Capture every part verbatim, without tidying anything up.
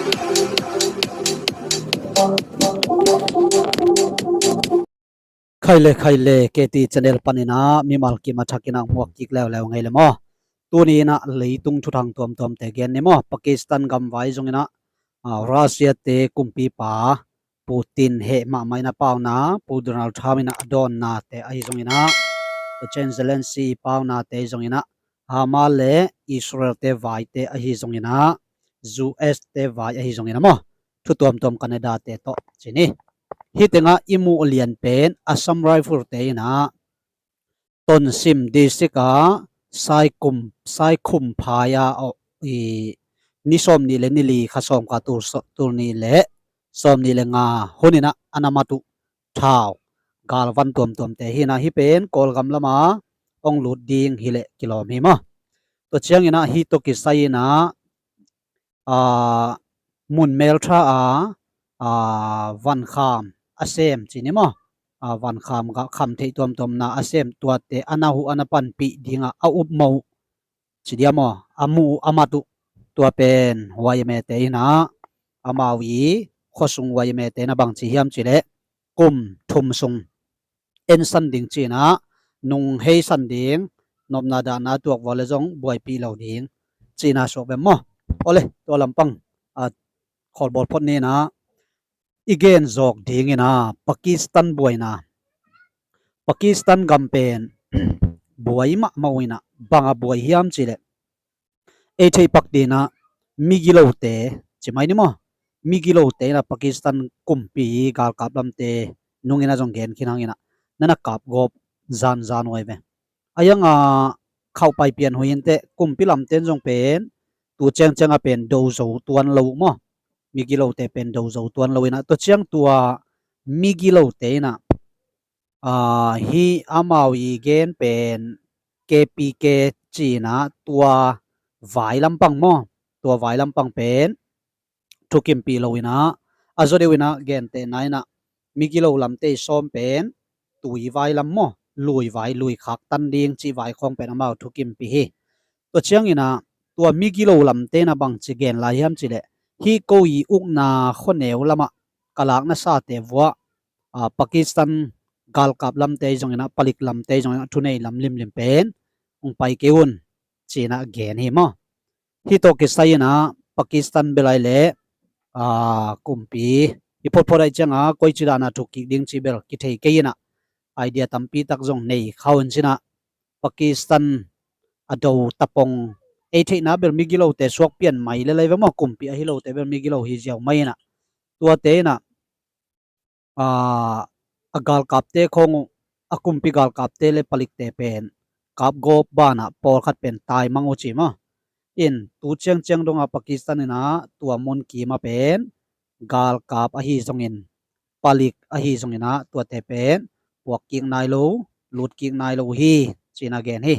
Khaile, khaile, K T channel panin ah mimal kim a thakin ah muak kik leuleu ngei le maw. Tuni in ah leitung thuthang tuamtuamte gen ni maw. Pakistan gamvai zongin ah, ah, Russia te kumpipa Putin heh mahmah in a pauna, Pu Donald Trump in a dawnnate ahi zongin ah, Chen Zelensky paunate zongin ah, Hamas le Israel te vaite ahi zongin ah, U S te vai ahi zongin ah maw. Thu tuamtuam Canada te tawh ci ni. Hih tengah i muh lian pen Assam Rifle te in ah Tonsim district ah Saikum, Saikhum phai ah, oh, i, ni sawm nih le ni li kha sawm kha tul so-, tul nih le sawm nih le nga hun in ah a na mat uh thau galvan tuamtuamte hi in ah, hih pen Kawlgam lamah hong lut ding hi leh kilawm hi maw. Tua ciangin ah hih tawh kisai in ah, aa, mun meltha a, aa, vankham a sem ci ni maw. Aa, vankham gah kham theih tuamtuamna a sem tuate a na huh a na panpih dingah a upmo uh ci dia maw, a muh uh a mat uh, tua pen Y M A te in ah, amau i khuasung Y M A te in ah bangci hiam ci leh kum thum sung ensan ding ci in ah, nung heisan ding, nopna dahna tuak vua le zong buaipih lo ding ci in ah suak bem maw. Awle, tua lampang, a, khawlbawl phot ni in ah i gen zawk ding in ah Pakistan buaina. Pakistan gam pen buai mahmah uh in ah, bang a buai hiam ci leh ei theih pak ding in ah migilote ci mai ni maw. Migilote in ah Pakistan kumpi galkap lamte nung in ah zong gen khin hang in ah, na na kap gawp zanzan uh ai ve. A yang a khauhpai pian hui in teh kumpi lamte in zong pen tu ciangciang a pen do zo tuan lo uh maw. Migilote pen do zo tuan lo in ah, tua ciang tua migilote in ah, aa, hih amau i gen pen K P K ci in ah tua vai lampang maw. Tua vai lampang pen thukimpih lo in ah, a zaw deuh in ah gentehna in ah migilo lamte i sawm pen tui vai lam maw, lui vai, lui khak tan ding cih vai khawng pen amau thukimpih hi. Tua ciangin ah tua migilo lamte in ah bangci gen lai hiam ci leh, hih ko i ukna khuaneu lamah ka lak nasate vuah, aa, Pakistan galkap lamte zongin ah, palik lamte zongin ah, thunei lam limlim pen hong pai kei un ci in ah gen hi maw. Hih tawh kisai in ah Pakistan bel ai leh, aa, kumpi i photphot ai ciang a koici dan a thuk kik ding cih bel kithei kei in ah, idea tampi tak zong nei kha un ci in ah, Pakistan a do tapong, ei theihna bel migilote suak pian mai le lai ve maw, kumpi ahi lote bel migilo hi ziau mai in ah, tuate in ah, aa, a galkapte khawng uh, a kumpi galkapte le palikte pen kap gawp banah pawlkhat pen tai mang uh ci maw. In tu ciangciang dongah Pakistan in ah tua mun kim ah pen galkap ahi zongin, palik ahi zongin ah tuate pen puak kik nai lo, lut kik nai lo hi ci in ah gen hi.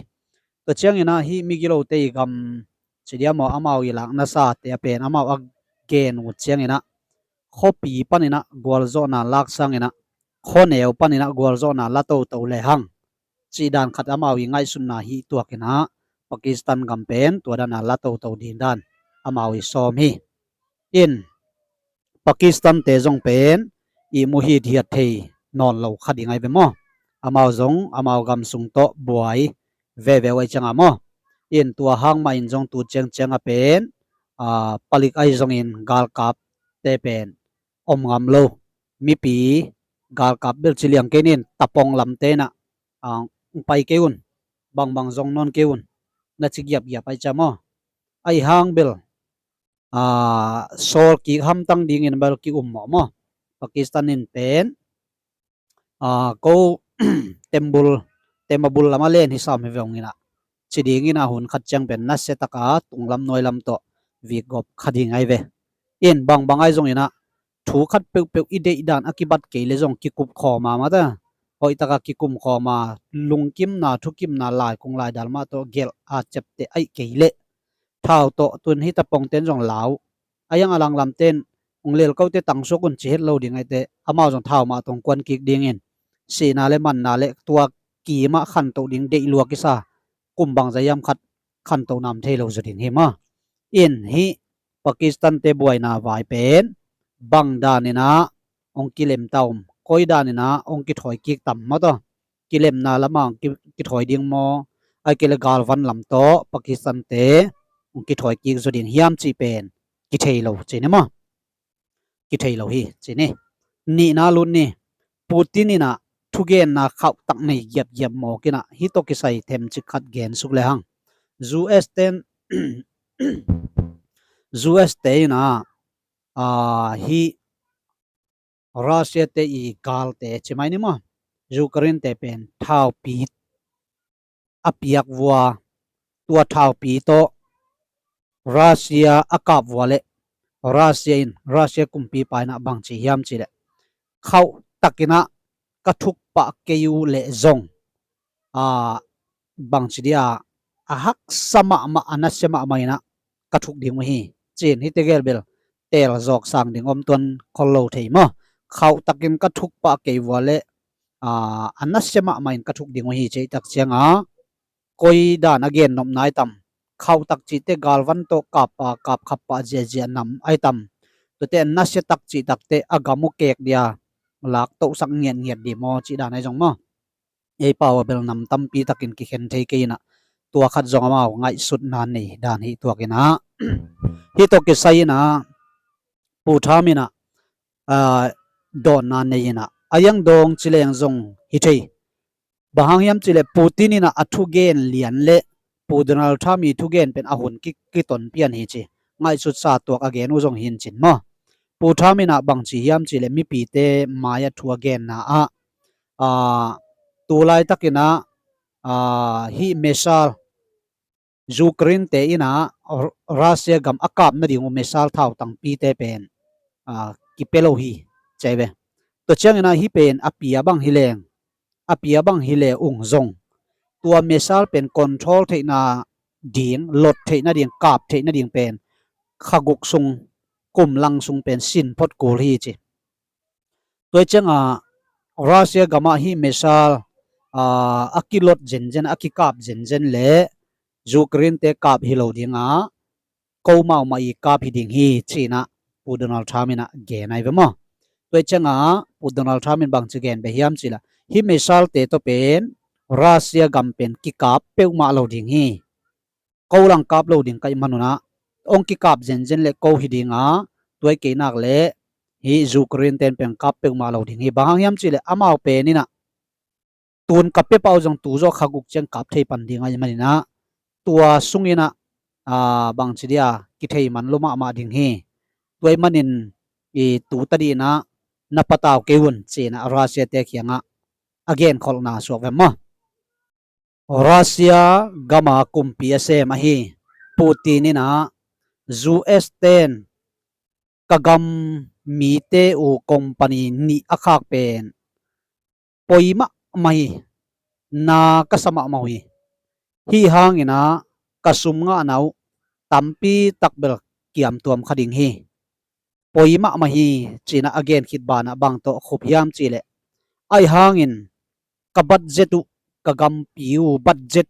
Tua ciangin ah hih migilote i gam ci dia maw, amau i lak nasate a pen amau a gen uh ciangin ah khuapi panin ah gualzawhna lak sangin ah khuaneu panin ah gualzawhna la toto le hang cih dan khat amau i ngaihsutna hih tuak in ah Pakistan gam pen tua dan a la toto ding dan amau i sawm hi. In Pakistan te zong pen ihmu hithiat thei nawn lo kha ding ai ve maw. Amau zong amau gam sung tawh buai veve uh ai ciang a maw. In tua hang mah in zong tu ciangciang a pen, aa, palik ahi zongin galkapte pen om ngam lo. Mipi galkap bel ci liang kei nin, tapong lamte in ah, aa, hong pai kei un, bangbang zong nawn kei un, na ci giapgiap ai ciang maw. Ahi hang bel, aa, sawl kik hamtang dingin bel ki-um mawh maw. Pakistan in pen, aa, ko tembul, temabul lam a len hi sam hi ve ung in ah ci dingin ah hun khat ciang pen nasia tak a tunglam nuailam tawh vik gawp kha ding ai ve. In bangbang ahi zongin ah thu khat peuhpeuh i deih dan a kibat kei le zong kikup khawm a mah ta. Hoih tak a kikum khawm a, lungkimna, thukimna, laikung laidal mah tawh gelh a ciapteh aih kei leh thau tawh tun hih tapongte in zong lau. A yang a langlamte in hong lelkote tangsuak un ci het lo ding ai teh, amau zong thau mah tawh hong kuan kik dingin sihna le manna le tua kim ah khantoh ding deih lua kisa kum bangzah hiam khat khantoh nam thei lo zaw ding hi maw. In hih Pakistan te buaina vai pen bang danin ah hong kilem ta om, koi danin ah hong kithawi kik tam maw taw. Kilemna lamah hong ki- kithawi ding maw, ahih kei leh galvan lam tawh Pakistan te hong kithawi kik zaw ding hiam cih pen kithei lo ci ni maw. Kithei lo hi ci ni. Nihna lut ni. Putin in ah thugenna khauhtak nei giapgiap mawk in ah hih tawh kisai themcik khat gen suk le hang. U S ten U S te in ah, aa, hih Russia te i galte ci mai ni maw, Ukraine te pen thaupi a piak vua, tua thaupi tawh Russia a kap vua leh Russia in, Russia kumpipa in ah bang ci hiam cih leh, khauhtak in ah ka thuk pah kei uh leh zong, aa, bang ci dia, a haksa mahmah, a nasia mahmah in ah ka thuk ding uh hi ci-in, hihte gel bel teel zawk sang ding om tuan khol lo thei maw. Khauhtak in ka thuk pah kei vua leh, aa, a nasia mahmah in ka thuk ding uh hi cih tak ciang a, koi dan a gen nopna ahi tam. Khauhtak cihte galvan tawh kap a, kap khap pah ziahziah nam ahi tam. Tuate a nasia tak cih takte a gam uh kek dia lak tohsak ngiatngiat di maw cih dan ahi zong maw. Ei pau a bel nam tampi takin kikhen thei kei in ah, tua khat zong amau ngaihsutna nei dan hi tuak in ah. Hih tawh kisai in ah Pu Trump in ah, aa, dawnna nei in ah, a iang dawng ci leng zong hi thei. Bang hang hiam cih leh Putin in ah a thugen lian leh Pu Donald Trump i thugen pen a hun ki- kiton pian hi ci. Ngaihsutsa tuak a gen uh zong hi in cin maw. Pu Trump in ah bang ci hiam cih leh mipite mai-ah thu a genna ah, aa, tu laitak in ah, aa, hih missile Ukraine te in ah R- Russia gam a kap nading uh missile thautangpite pen, aa, kipia lo hi ci hi ve. Tua ciang in ah hih pen a pia bang hi leng, a pia bang hi le ung zong, tua missile pen control theih nading, lot theih nading, kap theih nading pen kha guk sung, kum lang sung pen sin phot kul hi ci. Tua ciang a Russia gam ah hih missile, aa, a kilot zenzen, a kikap zenzen leh Ukraine te kap hi lo ding a, ko mahmah i kap hi ding hi ci-in ah Pu Donald Trump in ah gen ahi ve maw. Tua ciang a Pu Donald Trump in bang ci gen beh hiam cih leh, hih missile te tawh pen Russia gam pen kikap peuhmah lo ding hi. Ko lang kap lo ding ka hih man un ah, hong kikap zenzen leh ko hi ding a, tua ahih kei nak leh hih Ukraine ten pen kap peuhmah lo ding hi. Bang hang hiam cih leh amau pen in ah, tun ka pia pah uh zong tu zawh kha guk ciang kap thei pan ding ahih man in ah, tua sung in ah, aa, bang ci dia, kithei man lua mahmah ding hi. Tua ahih manin i tu ta dih in ah na patau kei un ci-in ah Russia te kiangah a genkholhna suak ve maw. Russia gam a kumpi a sem ahi Putin in ah, U S ten ka gam mite uh company nih a khak pen poi mahmah hi, na ka sa mahmah uh hi. Hih hang in ah ka sum ngahna uh tampi tak bel kiamtuam kha ding hi. Poi mahmah hi ci-in ah a gen khit banah bang tawh khup hiam cih leh, ahih hangin ka budget uh, ka gampi uh budget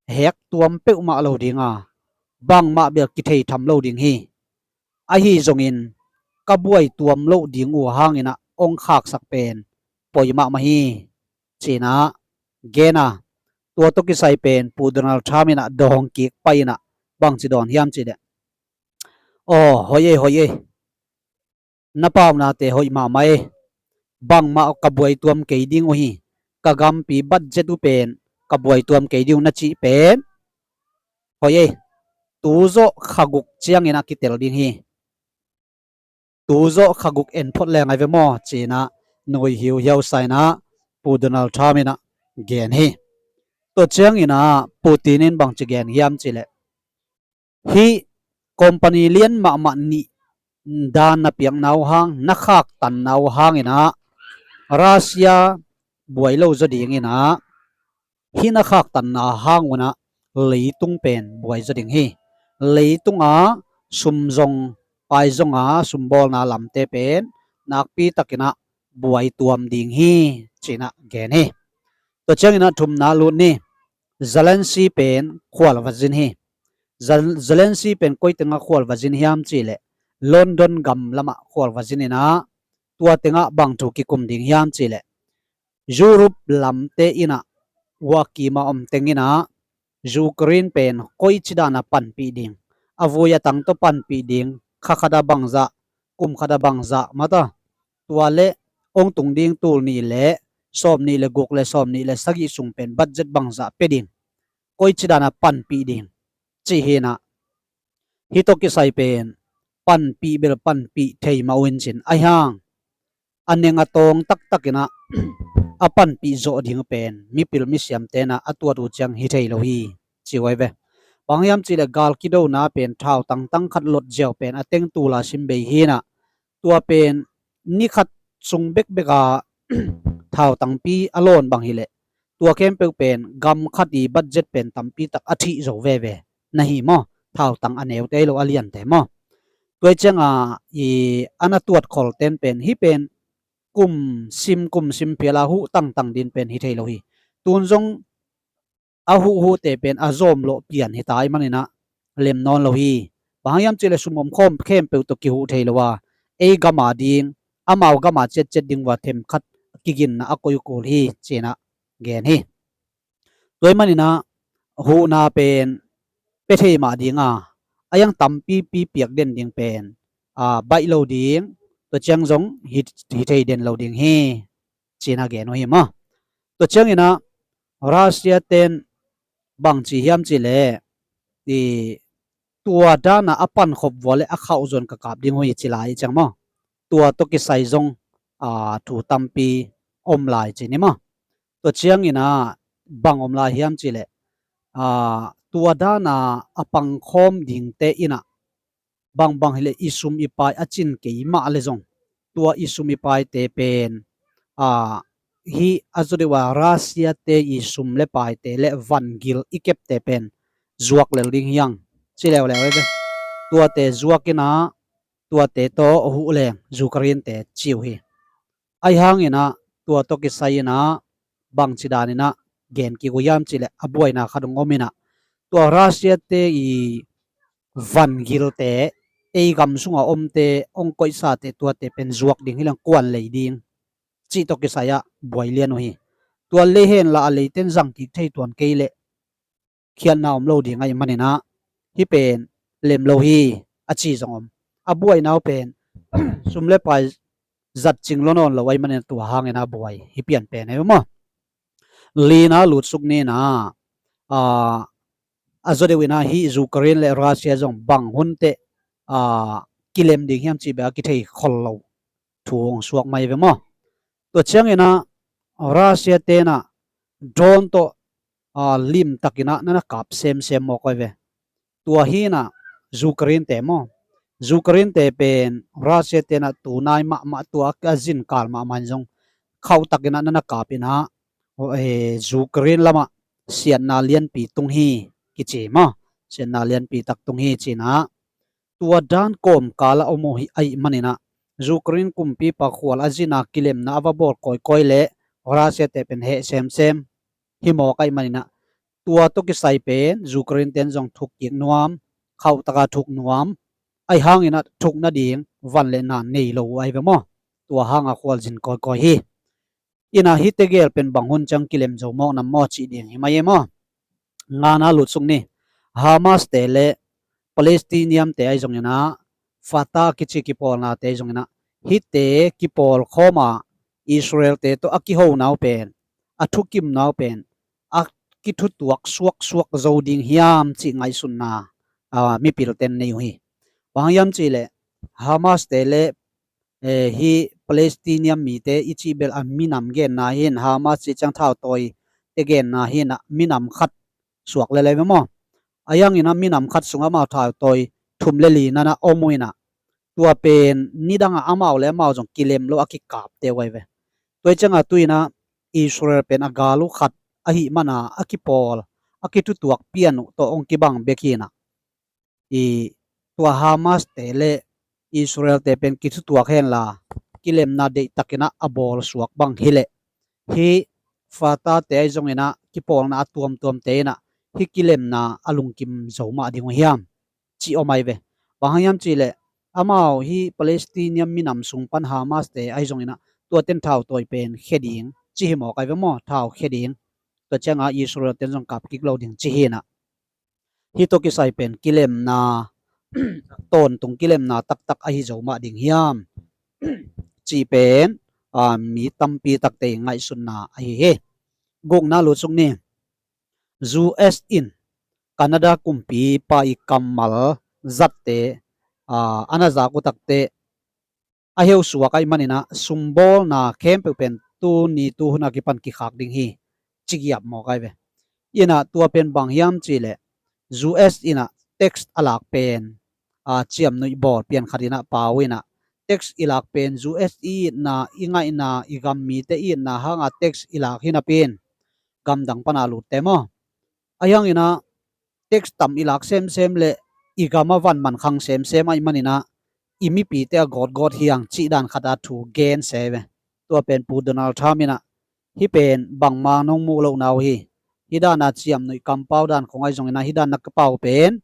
hektuam peuhmah lo ding a, bangmah bel kithei tham lo ding hi. Ahi zongin ka buaituam loh ding uh hang in ah hong khaksak pen poi mahmah hi ci-in ah gen a, tua tawh kisai pen Pu Donald Trump in ah dawng kik pai in ah bang ci dawn hiam cih leh, aw, hoih ei, hoih ei. Na paunate hoih mahmah ei. Bangmah ka buaituam kei ding uh hi. Ka gampi budget uh pen ka buaituam kei ding uh na cih pen, hoih ei. Tu zawh kha guk ciangin ah kitel ding hi. Tu zawh kha guk en phot leng ahi ve maw ci-in ah nui hiuhiau sa in ah Pu Donald Trump in ah gen hi. Tua ciangin ah Putin in bang ci gen hiam cih leh, hih company lian mahmah nih dan na piakna uh hang, na khaktanna uh hang in ah Russia buai lo zaw ding in ah, hih na khaktanna hang un ah leitung pen buai zaw ding hi. Leitung a sum zong, pai zong a sum bawlna lamte pen nakpi takin ah buaituam ding hi ci-in ah gen hi. Tua ciangin ah thumna lut ni. Zelensky pen khual va zin hi. Zel-, Zelensky pen koi tengah khual va zin hiam cih leh London gam lamah khual va zin inah, tua tengah bang thu kikum ding hiam cih leh Europe lamte inah, ua kim a om teng inah Ukraine pen koi ci dan a panpih ding, a vui a tang tawh panpih ding, kha khat a bangzah, kum khat a bangzah mata, tua le ong tung ding tul nih le sawm nih le guk le sawm nih le sagih sung pen budget bangzah pia ding, koi ci dan a panpih ding cih hi inah, hih tawh kisai pen panpih bel panpih thei mah uh in cin, ahi hang a neng a tawng taktak inah a panpih zawh ding uh pen mipil misiamte inah a tuat uh ciang hi thei lo hi, ci uh ahi ve. Bang hiam cih leh gal kidona pen thau tangtang khat lot ziau pen a teng tul a sim bei hi inah, tua pen ni khat sung bekbek a thau tangpi a lawn bang hi leh, tua khempeuh pen gam khat i budget pen tampi tak a thih zo veve na hi maw. Thau tang a neute hi lo, a liante maw. Tua hi ciang a, i, a na tuat khol ten pen hih pen kum sim kum sim phial a huh tangtang din pen hi thei lo hi. Tun zong a huhhuhte pen a zawm lawh pian hi ta ahih man inah lem nawn lo hi. Bang hang hiam cih leh sum om khawm khempeuh tawh kihuh thei lo a, ei gam a ding, amau gam a ciatciat ding uh a themkhat kiginna a koih uh kul hi, ci inah gen hi. Tua ahih man inah huhna pen pia thei mah ding a, a hiang tampipi piak den ding pen, a, baih lo ding, tua ciang zong hi, hi thei den lo ding hi, ci inah gen uh hi maw. Tua ciang inah Russia ten bang ci hiam cih leh, i, tua dan a a pankhop vua le a khauh zawn ka kap ding uh hi, ci lai ciang maw. Tua tawh kisai zong, a, thu tampi om lai ci ni maw. Tua ciang inah bang om lai hiam cih leh, a, tua dan a a pangkhawm dingte inah bangbang hi leh i sum i pai a cin kei mah le zong, tua i sum i paite pen, a, hih a zaw deuh a Russia te i sum le paite le van gil i kepte pen zuak lel ding hi hang, ci leuleu ahi ve. Tuate zuak inah, tuate tawh huh leng Ukraine te ci uh hi. Ahi hang inah tua tawh kisai inah bang ci dan inah gen kik uh hiam cih leh, a buaina khat hong om inah, tua Russia te i van gilte, ei gam sung a omte, hong koihsate, tuate pen zuak ding hi leng kuan lei ding cih tawh kisai ah buai lian uh hi. Tua lei hen la a leiten zang kik thei tuan kei leh khiatna om lo ding ahih man inah, hih pen lem lo hi, a ci zong om. A buaina uh pen sum le pai zat cing lo nawn lo ahih man inah tua hang inah buai hi pian pen ahi ve maw. Lina lutsuk ni inah, a, a zaw deuh inah hih Ukraine le Russia zong bang hun teh, a, kilem ding hiam cih bek a kithei khol lo thu hong suak mai ve maw. Tua ciang inah Russia te inah drone tawh, a, limtak inah na na kap semsem mawk uh ahi ve. Tua hi inah Ukraine te maw, Ukraine te pen Russia te inah tunai mahmah, tua a zin kal mahmah in zong khauh tak inah na na kap inah, eh, Ukraine lamah siatna lianpi tung hi, kici maw. Siatna lianpi tak tung hi, ci inah tua dan kawmkal a om uh hi ahih man inah, Ukraine kumpipa khual a zin a kilemna a va bawl kawikawi le Russia te pen heh semsem hi mawk ahih man inah, tua tawh kisai pen Ukraine ten zong thuk kik nuam, khauh tak a thuk nuam, ahi hang inah thuk nading van le na nei lo uh ahi ve maw. Tua hang a khualzin kawikawi hi. Inah hihte gel pen bang hun ciang kilem zo mawk nam maw cih ding hi mai e maw. Ngana lutsuk ni. Hamas te le Palestinian te ahi zong inah, Fatah kici kipawlna te ahi zong inah, hihte kipawl khawm a Israel te tawh a kihona uh pen, a thukimna uh pen a kithutuak suaksuak zo ding hiam cih ngaihsutna, a, mipil ten nei uh hi. Bang hang hiam cih leh Hamas te le, eh, hih Palestinian mite i cih bel a minam genna hi in, Hamas cih ciang thautawi te genna hi inah minam khat suak lel ahi ve maw. Ahi hang inah minam khat sungah amau thautawi thum le li na na om uh inah, tua pen nidang a amau le amau zong kilem lo a kikapte uh ahi ve. Tua hi ciang a tu inah Israel pen a gal uh khat ahih man a a kipawl, a kithutuak pian uh tawh hong kibang bek hi inah, i, tua Hamas te le Israel te pen kithutuak hen la, kilemna deihtak inah a bawl suak bang hi leh, hih Fatah te ahi zong inah kipawlna a tuamtuam te inah hih kilemna a lungkim zo mah ding uh hiam? Cih om ai ve. Bang hang hiam cihleh amau hih Palestinian minam sung pan Hamas te ahi zongin ah tuaten thau tawi pen khia ding ci hi mawk ai ve maw? Thau khia ding. Tua ciangah Israel ten zong kap kik lo ding ci hi nah. Hih tawh kisai pen kilemna tawntung kilemna taktak ahi zo mah ding hiam? Cih pen a, mi tampi takte i ngaihsutna ahi hi. Gukna lutsuk ni. U S in Canada kumpipa i kammal zatte a, a na zak uh takte a heusuak ahih maninah sumbawlna khempeuh pen tuni tuhun a kipan kikhak ding hi. Cigiap mawk ai ve. Inah tua pen bang hiam cihleh U S inah tax a lak pen a, ciamnuih bawl pian khat inah pau inah tax i lak pen U S i itna, i ngaihna, i gam mite i itna hanga tax i lak hi napi-in gamdang pana lutte maw? Ahi hanginah tax tam i lak semsem le i gama van mankhang semsem ahih maninah i mipite a gawtgawt hiang cih dan khata thu gen se ve. Tua pen Pu Donald Trump inah hih pen bangma nong muh lohna uh hi. Hih dana ciamnuih kampau dan khong ahi zonginah hih dan na kapau pen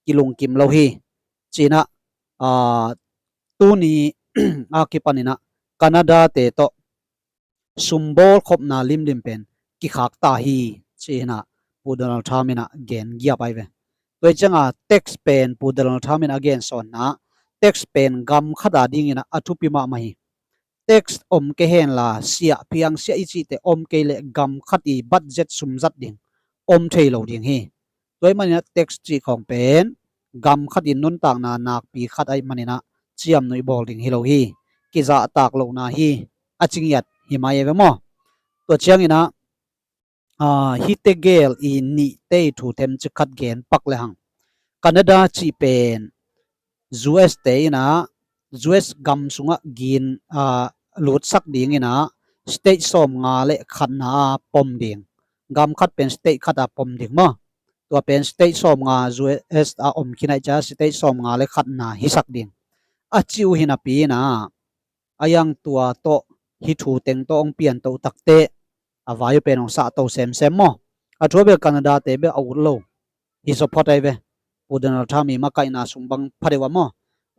kilungkim lo hi. Cinah a, tuni a kipaninah Canada te tawh sumbawl khopna limlim pen kikhak ta hi. Cinah Pu Donald Trump inah gen giap ai ve. Tua hi cianga tax pen Pu Donald Trump inah a gen sawnna tax pen gam khata dinginah a thupi mahmah hi. Tax om kei henla siah phiang siah i cihte om kei le gam khat i budget sumzat ding om thei lo ding hi. Tua ahih maninah tax cih khawng pen gam khat i nuntakna nakpi khat ahih maninah ciamnuih bawl ding hi lo hi. Kizahtak lohna hi. A cingiat hi mai e ve maw? Tua cianginah a, hihte gel i nihte i thu themcik khat gen pak le hang. Canada cih pen U S te inah U S gam sungah gin a, lutsak dinginah state sawmnga le khatna a pom ding. Gam khat pen state khat a pom ding maw? Tua pen state sawmnga U S a om khin ai cia state sawmnga le khatna hisak ding a ci uh hi napi inah a, yang tua tawh hih thu teng tawh hong pianto takte a vai uh pen hong sahto semsem maw? A thu a bel Canada te bel a ut lo hi zaw phot ai ve. Pu Donald Trump i makaihna sung bang phadeuh a maw?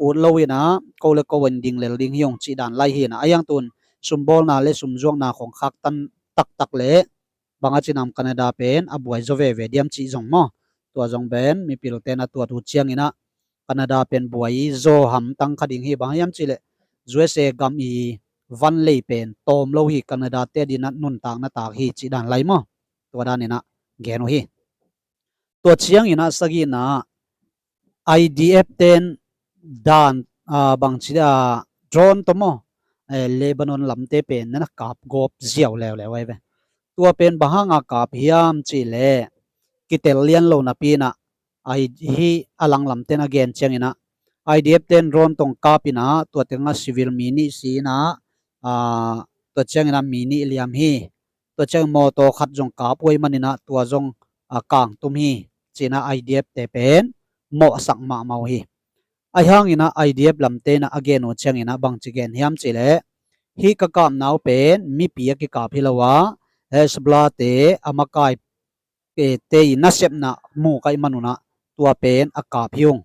Ut lo inah ko le ko in ding lel ding hi hong cih dan lai hi inah a, yang tun sumbawlna le sumzuakna khong khaktan taktak le bang a cinam Canada pen a buai zaw veve diam cih zong maw? Tua zong pen mipilten a tuat uh cianginah Canada pen buai zaw hamtang kha ding hi. Bang hiam cihleh U S A gam i van lei pen tawm lo hi. Canada te dinah nuntakna tak hi cih dan lai maw? Tua daninah gen uh hi. Tua cianginah sagihna I D F ten dan a, bangci a, drone tawh maw? Eh, Lebanon lamte pen na na kap gawp ziau leuleu ai ve. Tua pen bang hanga kap hiam cihleh kitel lian lo napi inah a, hih a langlamten a gen cianginah I D F ten drone tawh kap inah tua tengah civil mi nih si inah a, tua cianginah mi nih liam hi. Tua ciang mawtaw khat zong kap uh ahih maninah tua zong a, kangtum hi. Cinah I D F te pen mawhsak mahmah uh hi. Ahi hanginah I D F lamte inah a gen uh cianginah bangci gen hiam cihleh hih ka kapna uh pen mipi a kikap hi lo a, Hezbollah te a makai te i nasepna mu ka hih manunah tua pen a kap hi ung.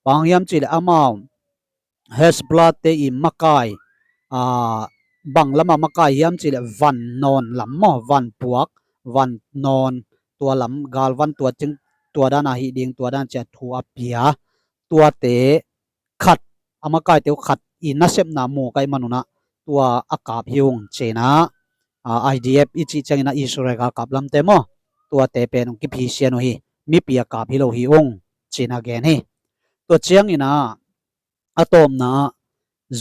Bang hiam cihleh amau Hezbollah te i makai a, bang lama makai hiam cihleh van nawn lam maw? Van puak, van nawn tua lam, galvan tua cing, tua dana hih ding, tua dan cia thu a pia. Tuate khat a makaite uh khat i nasepna mu ka hih manunah tua a kap hi ung cinah a, I D F i cih cianginah Israel galkap lamte maw? Tuate pen hong kiphisian uh hi. Mipi a kap hi lo hi ung cinah gen hi. Tua cianginah a tawpna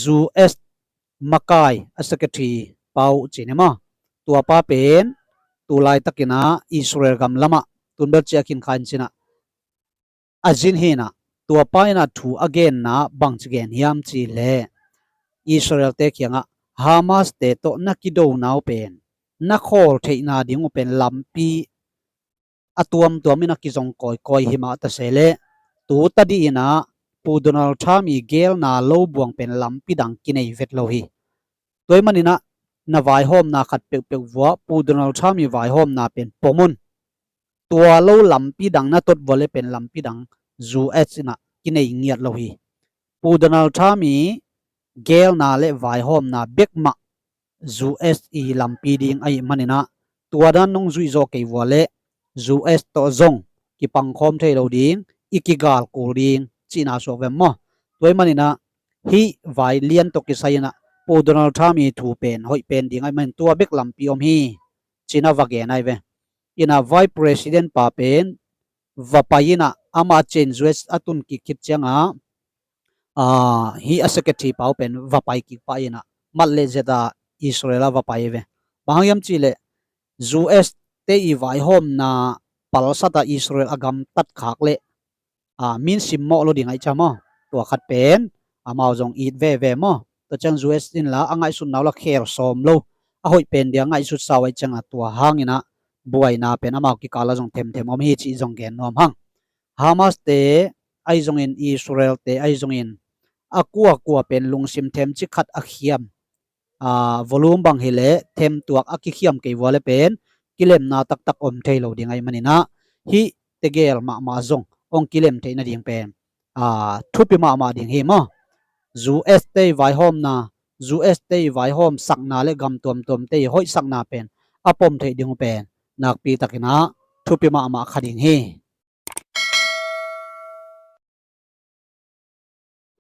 U S makai a secretary pau cine maw? Tua pa pen tu laitakinah Israel gam lamah tunbel cia khin kha in cinah a zin hinah tua pa inah thu a genna bangci gen hiam cihleh Israel te kiangah Hamas te tawh na kidona uh pen na khawl theihna ding uh pen lampi a tuamtuam inah kizong kawikawi hi mah ta se leh tu tadih inah Pu Donald Trump i gelna lo buang pen lampi dang kinei vet lo hi. Tua ahih maninah na vaihawmna khat peuhpeuh vuah Pu Donald Trump i vaihawmna pen pom un. tua lo lampi dang na tot vua le pen lampi dang U S in ah kinei ngiat lo hi. Pu Donald Trump i gelna le vaihawmna bek mah U S i lampi ding ahih manin ah tua dan nong zuih zawh kei vua le U S tawh zong kipangkhawm thei lo ding, i kigal kul ding cihna suak vem maw? Tua ahih manin ah hih vai lian tawh kisai in ah Pu Donald Trump i thu pen hoih pen ding ahih manin tua bek lampi om hi, ci-in ah va gen ahi ve. In ah Vice President pa pen va pai in ah amah ciang U S a tun kik khit ciangah, ah, hih a secretary pa uh pen va pai kik pah in ah mat le zet a Israel ah va pai ve. Bang hang hiam cih leh U S te i vaihawmna palsat a Israel a gamtat khak leh, ah, min simmawh lo ding ahih ciang maw, tua khat pen amau zong it veve maw? Tua ciang U S in la a ngaihsutna uh la khel sawm lo, a hoih pen dia ngaihsut sa uh ahih ciangah tua hangin ah buaina pen amau kikal ah zong themthem om hi cih zong gen nuam hang. Hamas te ahi zongin, Israel te ahi zongin, a kuakua pen lungsim themcik khat a khiam, ah, volume bang hi leh themtuak a kikhiam kei vua le pen kilemna taktak om thei lo ding ahih manin ah hih tegel mahmah zong hong kilem theih nading pen, ah, thupi mahmah ding hi maw? U S te i vaihawmna, U S te i vaihawm sakna le gam tuamtuam te i hoih sakna pen a pom theih ding uh pen nakpi takin ah thupi mahmah kha ding hi.